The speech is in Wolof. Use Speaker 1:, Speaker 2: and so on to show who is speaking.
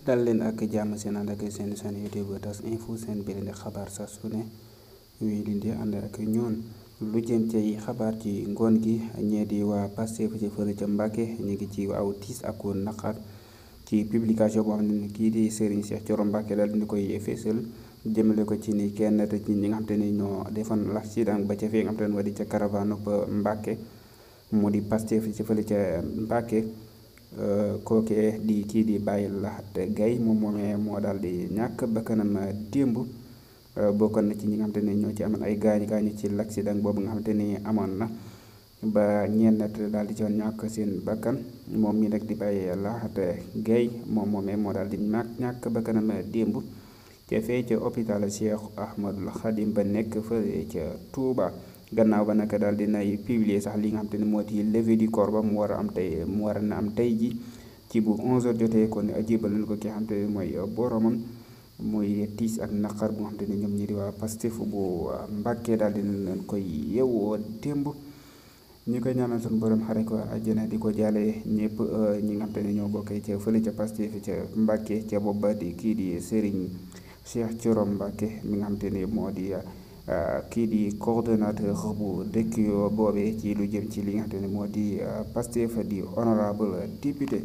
Speaker 1: dal leen ak jàmm seen ànd ak seen YouTube tas info seen bi leen di xabaar saa su ne ñuy leen di ànd ak ñoon lu jëm ci xabaar ci ngoon gi ñee di waa Pastef ci fële ca Mbàkke ñu ngi ci aw tiis ak naqar ci publication boo xam ne kii di Serigne Cheikh Thioro Mbacké daal di koy fésal jëmale ko ci ni kenn te ci ñi nga xam te ni ñoo defoon l'accident ba ca fee nga xam te ne moo di ca caravane ba Mbàkke mu di Pastef ci fële ca Mbàkke kooke di kii di Baye Lahat Gaye moom moomee moo daal di ñàkk bakkanam démb bokkoon na ci ñi nga xamante ne ñoo ci amoon ay gaañu ci l'accident boobu nga xamante ni amoon na ba ñenn daal di ci ñàkk seen bakkan moom mi nag di Baye Lahat Gaye moom moomee moo daal di ñàkk bakkanam démb ca fee ca hôpital Cheikh Ahmadul Khadim ba nekk fële ca Touba. gannaaw ba nag daal dinay publier sax li nga xam te ne moo di levée du corps ba mu war a na am tey ji ci bu 11h jotee kon jébalal ko ki nga xam te ne mooy boromam muy tiis ak naqar bu nga xam te ne ñoom ñi di waa Pastef bu Mbàkke daal dina leen koy yewwoo démb ñu koy ñaanal suñu borom xare ko àjjana di ko jaale ñëpp ñi nga xam te ne ñoo bokkee ca fële ca Pastef ca Mbàkke ca bopp ba di kii di Serigne Cheikh Thioro Mbacké mi nga xam te ne moo di kii di coordonnateur bu dëkk yoo boobee ci lu jëm ci li nga xam te ne moo di Pastef di honorable député